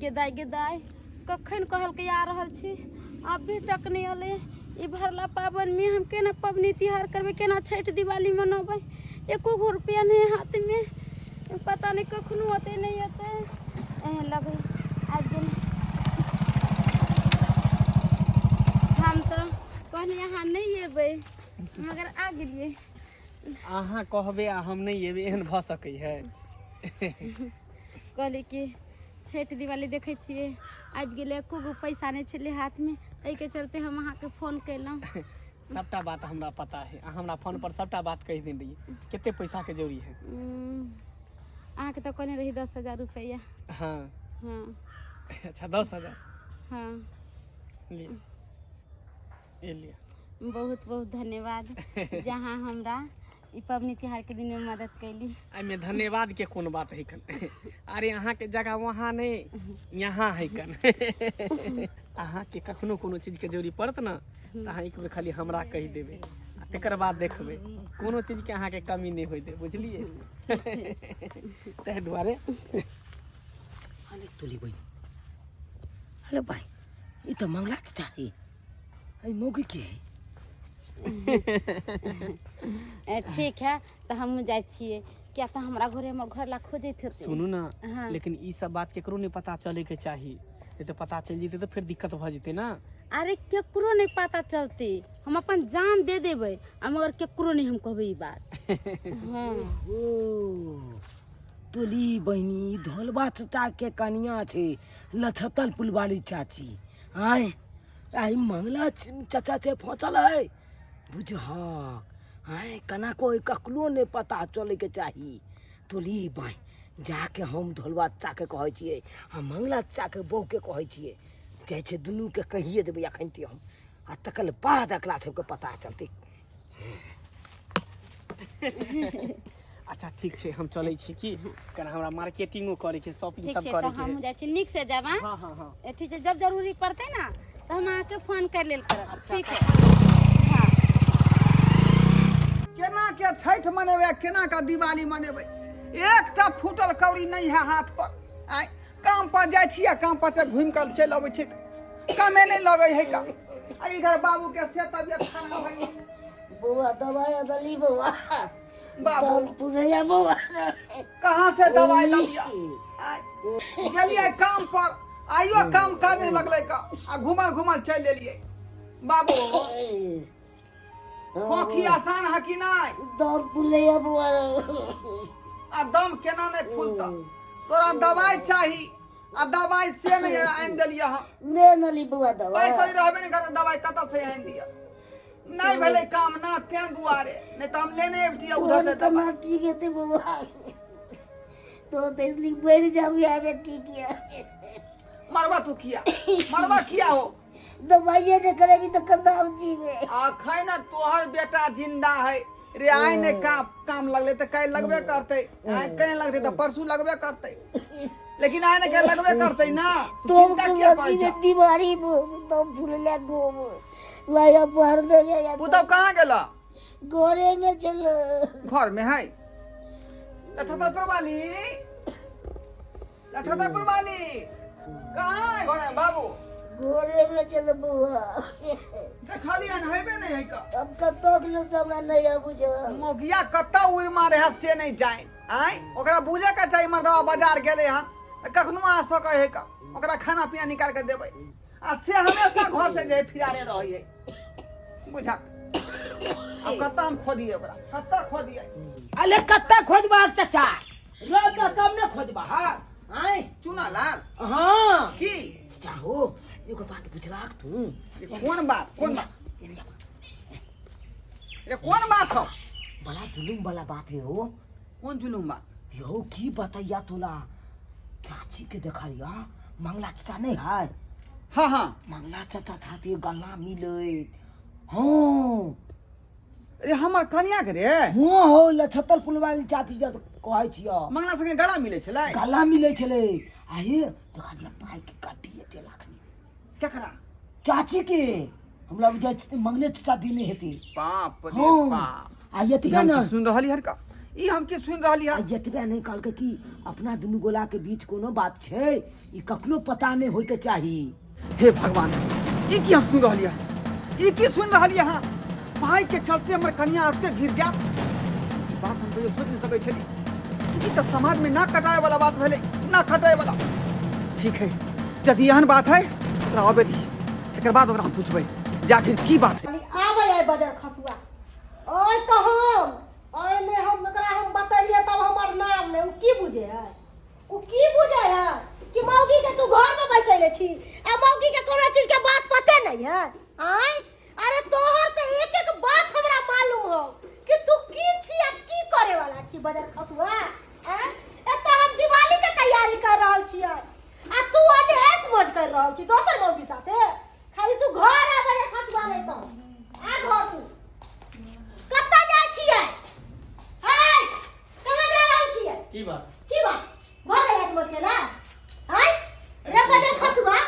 गेदाय गेदाय कखन कहलकै आ रहल छी अभी तक नहि अलै ई भरला पाबनिमे हम केना पबनी तिहार करबै केना छठि दिवाली मनबै एको गो रुपैआ नहि हाथमे पता नहि कखनो अतै नहि अतै एहन लगै आबि गेल। हम तऽ कहलियै अहाँ नहि एबै मगर आ गेलियै। अहाँ कहबै आ हम नहि एबै एहन भऽ सकै है? कहली कि छठि दिवाली देखै छियै आबि गेलै, एको गो पैसा नहि छलै हाथमे, एहिके चलते हम अहाँके फोन केलहुँ। सबटा बात हमरा पता है, अहाँ हमरा फोन पर सबटा बात कहि देने रहियै। कते पैसा के जरूरी है? अहाँके तऽ कहने रही 10,000 रुपैआ। हाँ। हाँ। अच्छा, 10,000? हाँ। लिअ, ये लिअ। बहुत बहुत धन्यवाद जहाँ हमरा ई पबनी तिहार के दिन में मदद कैली। एहिमे धन्यवाद के कोन बात है कन? अरे अहाँ के जगह वहाँ नहीं, यहाँ है कन। अहाँ के कखनो कोनो चीज के जरूरी पड़त ना तऽ अहाँ एक बेर खाली हमरा कहि देबै आ तकर बाद देखबै कोनो चीज के अहाँ के कमी नहीं होय दे, बुझलियै? ताहि दुआरे। अरे तोली बहिन, अरे भाइ, ई तऽ मंगला चाचा है, एहि मौगी के है? ठीक है, तऽ हमहूँ जाइ छियै, किया तऽ हमरा घरे हमर घर ला खोजैत हेतै। सुनू ना। हाँ। लेकिन ई सब बात केकरो नहीं पता चले के चाही, नहीं तो पता चल जेतै तऽ फेर दिक्कत भऽ जेतै ना। अरे केकरो नहीं पता चलते, हम अपन जान दे देबै आ मगर केकरो नहीं हम कहबै ई बात। हाँ। ओ तोली बहिनी, ढोलबा चाचा के कनिया छै लछतल पुलवाली चाची। आय आइ मंगला चाचा छै फंसल है, बुझहक। आय केना कोइ ककरो नहि पता चलैके चाही। तोली बाइ जाके हम ढोलबा चाचाके कहै छियै आ मंगला चाचाके बहूके कहै छियै, जाइ छै दुनूके कहिए देबै एखन ते हम, आ तकर बाद एकरा सबके पता चलतै। अच्छा ठीक छै, हम चलै छी की कारण हमरा मार्केटिंगो करे के, शॉपिंग ठीक सब छै करे तऽ के हमहूँ जाइ छी, नीक से जायब। हाँ। हाँ हाँ हाँ। ठीक छै, जब जरूरी पड़तै ना तऽ हम अहाँके फोन कर लेल करब। ठीक है। हाँ। केना के छठि मनेबै, केना के दिवाली मनेबै? एकटा फूटल कौड़ी नहीं है हाथ पर। आय काम पर जाइ छी आ काम पर से घुमि कऽ चलि अबै छी, कामे नहीं लगै है का। आ इधर बाबू के से तबियत खराब है। बौआ, दवाई अदली बौआ। बाबू। दम पुरैया बौआ। कहाँ से दवाई लबिया? आय गेलियै काम पर, आइयो काम काज नहीं लगलै का, आ घुमल घुमल चलि एलियै। बाबू, खोखी आसान है कि नहीं? दम पुरैया बौआ। आ दम केना नहीं फूलता? तोरा दवाई चाही आ दवाई से नहीं आनि देलियै हम। ने नली बौआ दवाई। पाइ कौड़ी रहबे नहीं करतै, दवाई कतऽ से आनि दिअ? नहीं भेलै काम ना तें दुआरे, नहीं तऽ हम लेने अबितियै उधर से केना दवाई। ठीक हेतै बौआ? तो तो इसलिए मर जाऊ आबे की किया। मरबा तू किया? मरबा किया हो? दवाइये ने करेबी तऽ कन्दा हम जीवे। अखन तोहर बेटा जिंदा है रे। आइ नहि काम काम लगलै तऽ काल्हि लगबे करतै, आइ काल्हि लगतै तऽ परसू लगबे करतै, लेकिन आइ ने काल्हि लगबे करतै ना। तू तो चिंता किया करै जीवे छह? बीमारी दम फूलले गोब लाया बाहर दे या। पुतहु कहाँ गेल? घरे में चलो। घर में है। लठतरपुर वाली, लठतरपुर वाली कहाँ है घर में बाबू? घरे में चलो बुआ। देखलियन हेबे नहीं है का। अब कतौ के से हमरा नहीं आबू जो। मोगिया कतऽ उड़ि मारे है से नहीं जाए। आय ओकरा बुझे के चाही, मर्दवा बाजार गेलै हन तऽ कखनो आ सकै है का, ओकरा खाना पीना निकाल के देबै, आ से हमेशा घर से जे है फिरारे रहै है। बुझा अब कतऽ हम खोदियै ओकरा, कतऽ खोदियै? अरे कत्ता खोजबाक चाचा, रहता तब ने खोजबा। हाँ आय। चुना लाल। हाँ। की चाचा हो, एगो बात बुझलाक तू? ये कोन बात, कोन बात रे, कोन बात हो? बड़ा जुलुम वाला बात है हो। कोन जुलुम बात? यो की बताइया तोला, चाची के देखलिया मंगला चाचा नहीं है हाँ हाँ मंगला चाचा छाती गला मिले हाँ अरे हमर कनिया के रे हाँ हो लछतल पुलवाली चाची जब कहै छियो मंगला संगे गला मिले छलै गला मिलै छलै आ हे देखलिया पाइ के काटिए देलखनी केकरा चाची के हमरा बुझाइ छै मंगले चाचा देने हेतै बाप रे हाँ बाप आ ई एतबे हम ने की सुन रहली हर का ई हम की सुन रहली आ हर एतबे नहि कहलकै कि अपना दुनू गोला के बीच कोनो बात छै ई कखनो पता नहि होइके चाही हे भगवान ई की हम सुन रहली हर ई की सुन रहली हँ भाई के चलते हमर कनिया अते गिर जात ई बात हम कहियो सोच नहीं सकै छली ई तऽ समाज में ना कटाए वाला बात भेलै ना कटाए वाला ठीक है यदि एहन बात है ओकरा अबे दी तकर बाद ओकरा हम पूछबै जे आखिर की बात है आबै है बजर खसुआ ओय तऽ हम ओहिमे हम एकरा हम बतेलियै तब हमर नाम नहि ओ की बुझे है ओ की बुझे है कि मौगी के तू घर में बैसैले छी आ मौगी के कोनो चीज के बात पते नहीं है आय अरे तोहर तो एक एक बात हमरा मालूम हो कि तू की छी आ की करे वाला छी बजर खसुआ आय एतऽ हम दिवाली के तैयारी कर रहल छियै आ तू ओने ऐश मौज कर रहल छी दोसर मौगी साथे खाली तू घर आ बजर खसुआ नहीं तो आ घर तू कतऽ जाइ छियै हाय कहाँ जा रहल छियै की बात की बात भऽ गेल ऐश मौज केला हाय रे बजर खसुआ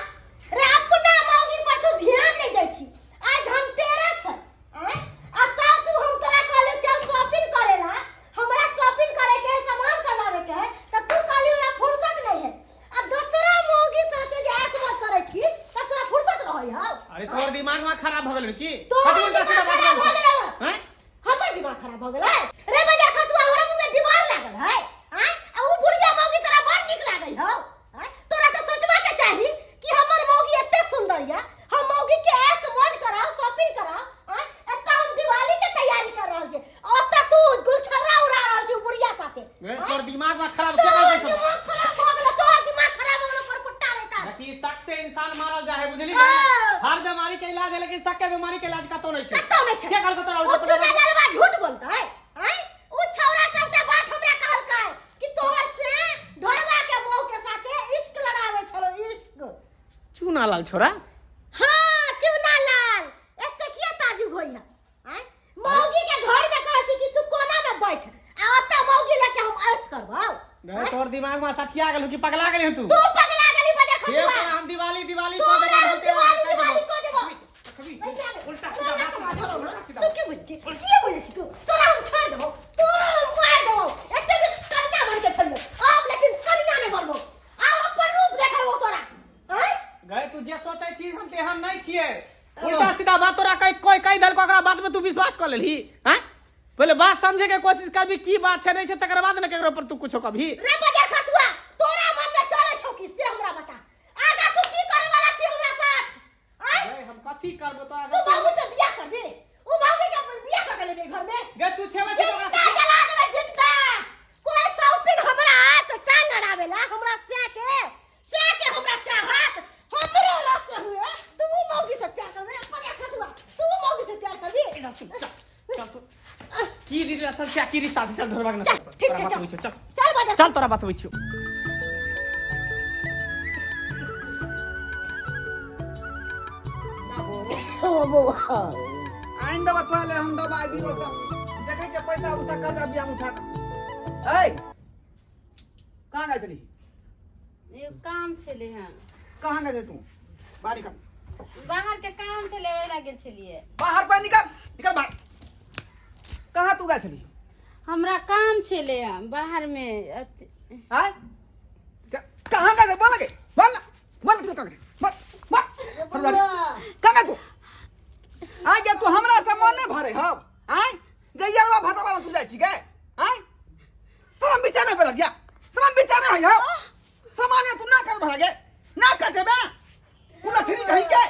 रे अपना मौगी पर तू ध्यान नहीं दै छी आइ धनतेरस है आँय? आ तब तू हम तोरा कहलियो चल शॉपिंग करे ला हमरा शॉपिंग करे के है सामान सब लावे के है त तू कहली हमरा फुर्सत नहीं है आ दोसरा मौगी साथे जे ऐश मौज करे छी त तोरा फुर्सत रहै हौ अरे तोहर दिमाग में खराब भ गेल की तोहर कथी उल्टा सीधा दिमाग बात खराब बोलै भऽ गेलौ। छै? हैं? हमर दिमाग खराब भऽ गेलै रे बजर खसुआ हमरा मुंह में दीवार लागल है आँय? आ उ बुढ़िया मौगी तोरा बड़ नीक लागै हौ आँय? तोरा तऽ सोचबा के चाही कि हमर मौगी एते सुंदर या हम मौगी के ऐश मौज कराओ शॉपिंग कराओ आँय? एतऽ हम दिवाली के तैयारी कर रहल छी ओतऽ तू गुलछर्रा उड़ा रहल छी उ बुढ़िया साथे रे, आँय? तोहर दिमाग में खराब के तोहर कर सब दिमाग खराब भऽ गेलौ तोहर दिमाग खराब भऽ गेलौ करकुट्टा रहता देखी शक से इंसान मारल जाए है बुझली हाँ। हर बीमारी के इलाज है लेकिन शक के बीमारी के इलाज कतौ नहीं छै कतौ नहि छै के कहलको तोरा ओ उल्टा पुल्टा चुना बात? ललवा झूठ बोलतै आँय उ छौरा सबटा बात हमरा कहलकै कि तोहर से ढोरवा के बहू के साथे इश्क लड़ावे छलो इश्क चूना लाल छोरा हाँ चुना लाल एते किया ताजुब होई है आँय मौगी के घर में कहै छी कि तू कोना में बैठ आ ओतऽ मौगी लेके हम ऐश करबौ रे तोहर दिमाग में सठिया गेल कि पगला गेल तू तू पगला गेली बजे हे खसुआ तोरा हम दिवाली दिवाली तू कह देबो हमरा दिवाली दिवाली कह देबो उल्टा सीधा बात बाजै उल्टा सीधा तू की बुझै छी की बुझै छी तू तोरा हम छोड़ देबो तोरा हम मार देबो एते दिन कन्या बन के छलियो आब लेकिन कन्या नहि बनबो आब अपन रूप देखेबो तोरा आँय गए तू जे सोचै छी हम तेहन नहि छियै उल्टा सीधा बात तोरा कहि कोई कहि देलको ओकरा बात में तू विश्वास कऽ लेलही हैं पहिले बात समझे के कोशिश करबी की बात छै नहि छै तकर बाद ने केकरो पर तू कुछो कभी रे बजर खसुआ तोरा मन में चले छौ की से हमरा बता आगा तू की करे वाला छी हमरा साथ आँय गए हम कथी करबो तोरा तू बाबू से बियाह करबी उ बाबू के अपन बियाह कर के लेबी घर में गए तू छेबै छी ओकरा जिंदा जला देबे जिंदा कोई सौतिन हमरा हाथ टांग अड़ावेला हमरा से के हमरा चाहत हमरो रहते हुए तू मौगी से प्यार करबे अपन खसुआ तू मौगी से प्यार करबी इधर सुन चल चल तू की रिलेशन छै आ की रिश्ता छै चल धरबाक ना चल ठीक छै तोरा चल बतबै छियौ, चल चल बजा चल तोरा बतबै छियौ ओ बौआ आनि देबऽ तोरा ले हम दबाइ बीरो सब देखै छियै पैसा उसा कर्जा बिया उठा कऽ ऐ कहाँ जाइ छली एगो काम छलै हन कहाँ गेल छली तू बाहर निकल बाहर के काम छलै ओहि लए गेल छलियै बाहर पर निकल निकल बाहर कहाँ तू गेल छली हमरा काम छलै हन बाहर में आय कहाँ गेल बोल गे बोल बोल तू कहाँ गेल बोल बोल कहाँ गेल तू आय गे तू हमरा से मन नहीं भरे हौ आय जइया भाता वाला तू जाइ छी गे आय शरम विचार नहीं भेलक या शरम विचार नहीं है सामान्य तू ना कर भरा गे ना कटेबे कुलछरी कहीं के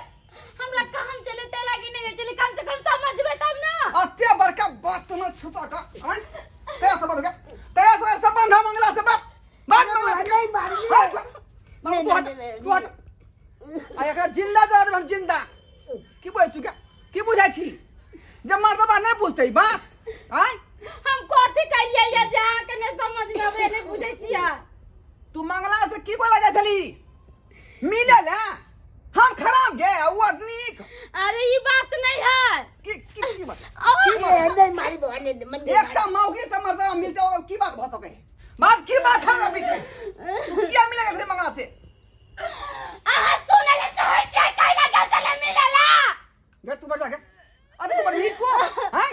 हमरा काम चले ते लागी नहीं चले कम से कम समझबे तब ना अते बड़का बात तुम छुपा का आय तया सब हो गया तया सब संबंध है मंगला से बात बात मंगला से नहीं मारिए। नहीं तू हट तू हट आ एकरा जिंदा दे हम जिंदा की बुझै छी की बुझै छी जे मर्दबा नहीं बुझतै बात आय हम कथी कहिए ये जे अहाँके नहीं समझ में आबै नहीं बुझै छियै तू मंगला से की छली मिले ला हम खराब गे आ उ नीक। अरे ई बात नहीं है। की की की बात की बात? ए, नहीं मारी बौआ, नहीं नहीं, मन नहीं एकटा मौगी से मर्दवा मिलते हो की बात भ सके बात की बात है अभी तू किया मिलेगा से मंगला से? अहाँ सुनै ले चाहै छियै कैला गेल छलै मिले ला? गे तू बैठ गे। अरे तू बड़ को हैं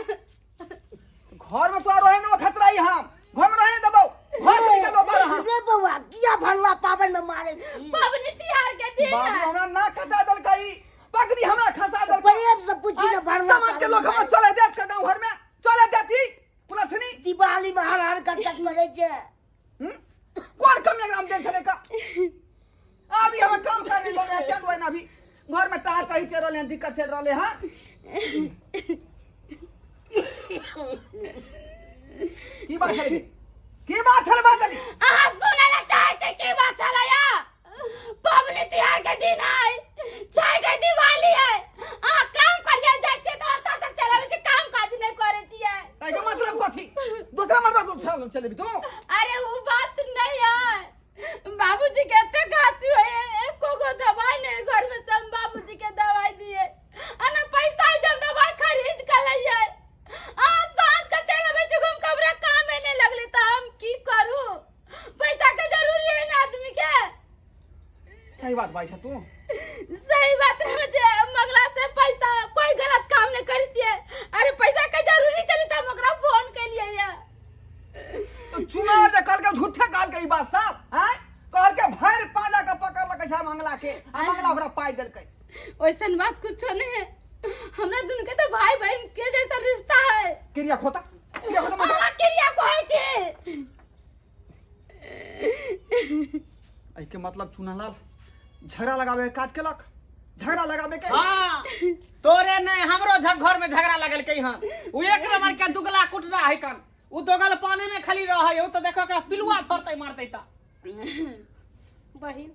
घर में तो रहे ना खतरा ही हम घर में रहे ना दबाओ घर से निकलो बाहर हम। रे बौआ किया भरला पावन में मारे छी? पबनी तिहार के दिन बाबू है। हमरा ना खसा देलकै पगड़ी हमरा खसा देलकै। प्रेम से पूछी ना भरला समाज के लोग हमरा चले देत के गांव घर में चले देती पुलछनी। दिवाली में हर हर करतक मरे छै। हम्म? कौन कमी हम देन छले का अभी हम काम कर नहीं रहे क्या दुआ ना अभी घर में टाह कहीं चल रहले हैं दिक्कत चल रहले हैं। की बात छले की बात छले बात छले? अहाँ सुनै ले चाहै छियै की बात छलै या? पबनी तिहार के दिन है, छठ है, दिवाली है, अहाँ काम करिए जाइ छियै तऽ ओतऽ से चलि आबै छियै, काम काज नहि करै छियै। ताहि के मतलब कथी? दूसरा मर्दा तो चल चलेबी तू? अरे वो बात नहीं है, बाबूजी के एते खांसी होय है, एको गो दवाई नहीं घर में, सब बाबूजी के दवाई दिए आ ना पैसा है जब दवाई खरीद के लइए। आ साँझ के चलि अबै छी घूम के, हमरा कामे नहीं लगले तऽ हम की करू? पैसा के जरूरी है ना आदमी के। सही बात भाई तू सही बात है जे मंगला से पैसा कोई गलत काम नहीं करै छियै। अरे पैसा के जरूरी चली तऽ हम ओकरा फोन केलियै ये। तो चुना जे कहल के झूठे कहल के ई बात सब हैं कहल के भरि पाजा के पकड़लकै छै मंगला के आ मंगला ओकरा पाइ देलकै। वैसन बात कुछो नहीं है, हमरा दुनू के तो भाई बहन के जैसा रिश्ता है। क्रिया खोता क्रिया खोता मत। अहाँ क्रिया कहै छी। एहि के मतलब चुनालाल झगड़ा लगाबे के काज केलक, झगड़ा लगाबे के। हाँ तोरे नहीं हमरो घर में झगड़ा लगल के हन। उ एक नंबर के दुगला कुटरा है कन, उ दोगल पानी में खाली रहे, उ तो देखो ओकरा पिलुआ फरतै मारतै त। बहिन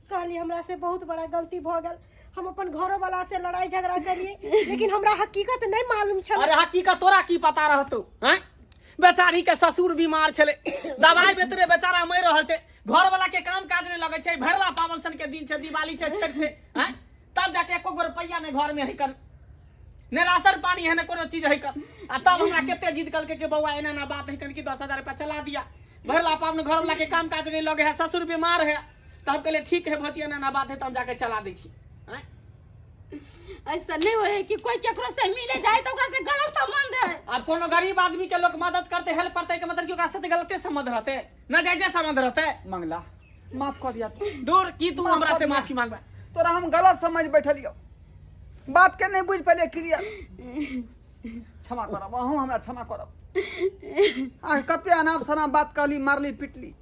कहली हमरा से बहुत बड़ा गलती भ गेल, हम अपन घरो वाला से लड़ाई झगड़ा करिए लेकिन हमरा हकीकत नहीं मालूम छल। अरे हकीकत तोरा की पता रहतौ हैं? बेचारी के ससुर बीमार छले, दवाई बेतरे बेचारा मरि रहल छै, घर वाला के काम काज नहीं लगै छै, भरला पावन सन के दिन छै, दिवाली छै, छठ छै हैं? तब जाके एको गो रुपैया नहीं घर में है कन, ने राशन पानी है ने कोनो चीज है कन। आ तब हमरा कते जिद कलकै कि बौआ एना एना बात है कन कि 10,000 रुपया चला दिया, भरला पावन घर वाला के काम काज नहीं लगे है, ससुर बीमार है, तब हम कहलिए ठीक है भौजी एना एना बात है त हम जाके चला दै छी हैं? ऐसा नहीं होए कि कोई केकरो से मिले जाए तो ओकरा से गलत संबंध है। अब कोनो गरीब आदमी के लोग मदद करते हेल्प करते के मतलब कि ओकरा साथे गलते संबंध रहते ना जायजे संबंध रहते। मंगला माफ कर दिया तू। दूर की तू माफ हमरा कर से दिया। माफी मांगबा? तोरा हम गलत समझ बैठलियो, बात के नहीं बुझ पेलिए क्लियर। क्षमा करब अहूँ हमरा क्षमा करब। आ कते अनाप शनाप बात कहली, मारली पिटली।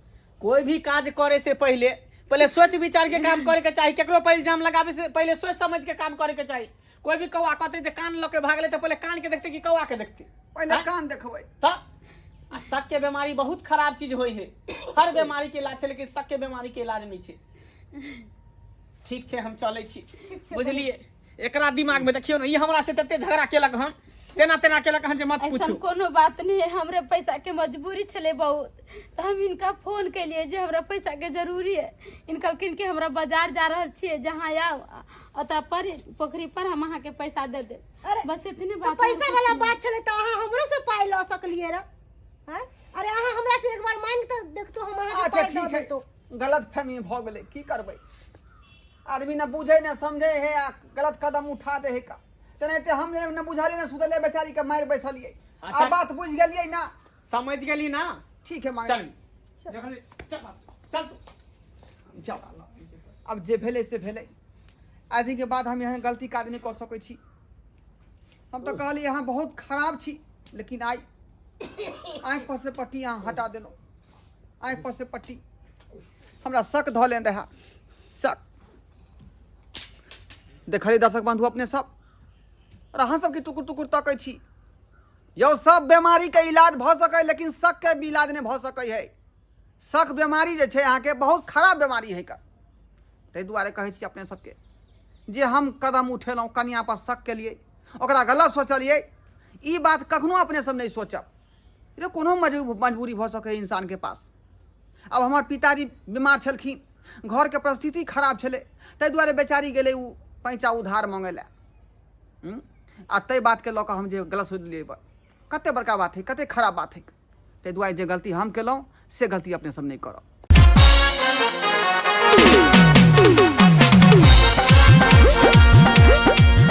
कोई भी काज करे से पहले पहले सोच विचार के काम करे के चाही, केकरो पर इल्जाम लगावे से पहले सोच समझ के काम करे के चाही। कोई भी कौआ कहते जे कान लके भागले त पहले कान के देखते कि कौआ के देखते? पहले हाँ? कान देखबै त आ शक के बीमारी बहुत खराब चीज होई है, हर बीमारी के इलाज छै लेकिन शक के बीमारी के इलाज नहीं छै। ठीक छै हम चलै छी, बुझलिए? एकरा दिमाग में देखियो ना, ई हमरा से तते झगड़ा केलक हन, तेना तेना केलक हन जे मत ऐसा पूछू। कोनो बात नहीं है, हमरे पैसा के मजबूरी छले बहुत तो हम इनका फोन केलिए जे हमरा पैसा के जरूरी है। इनका कहलखिन कि हमरा बाजार जा रहल छियै, जहाँ आउ ओतऽ पर पोखरी पर हम अहाँके पैसा दे देब। अरे, बस इतने तो बात। पैसा वाला बात छले तो अहाँ हमरो से पाई लऽ सकलिए रह हैं? अरे अहाँ हमरा से एक बार मांग तऽ देखतो हम अहाँके अच्छा पाइ दऽ ठीक है, देतो। गलत फहमी भऽ गेलै, की करबै? आदमी न बुझे न समझे है आ गलत कदम उठा दे है का। तेनाहिते हम न बुझलिए न सुधलिए, बेचारी के मारि बैसलिए। अच्छा। आ बात बुझि गेलिए ना? समझ गेली ना? ठीक है मांग। चल जखन चल चल तू। जाओ अब जे भेलै से भेलै, आदमी के बाद हम एहन गलती काज नहि कऽ सकै छी। हम तऽ कहलियै अहाँ बहुत खराब छी, लेकिन आइ आँखि पर से पट्टी अहाँ हटा देलहुँ, आँखि पर से पट्टी हमरा शक धऽ लेने रहए शक। देखलियै दर्शक बंधु अपने सब और अहाँ सबके टुकुर टुकुर तकै छी यौ, सब बीमारी के इलाज भऽ सकै लेकिन शक के भी इलाज नहि भऽ सकै है। शक बीमारी जे छै अहाँके बहुत खराब बीमारी है का। ताहि दुआरे कहै छी अपने सबके जे हम कदम उठेलहुँ कनिया पर शक केलियै, ओकरा गलत सोचलियै, ई बात कखनो अपने सब नहि सोचब। ई तऽ कोनो मजबूरी भऽ सकै है इंसानके पास। अब हमर पिताजी बीमार छलखिन, घरके परिस्थिति खराब छलै, ताहि दुआरे बेचारी गेलै ओ पैंचा उधार मङ्गै लए। आ ताहि बातके लऽ कऽ हम जे गलत सोचि लेलियै, कते बड़का बात हइ, कते खराब बात हइ। ताहि दुआरे जे गलती हम केलहुँ से गलती अपने सब नहि करब।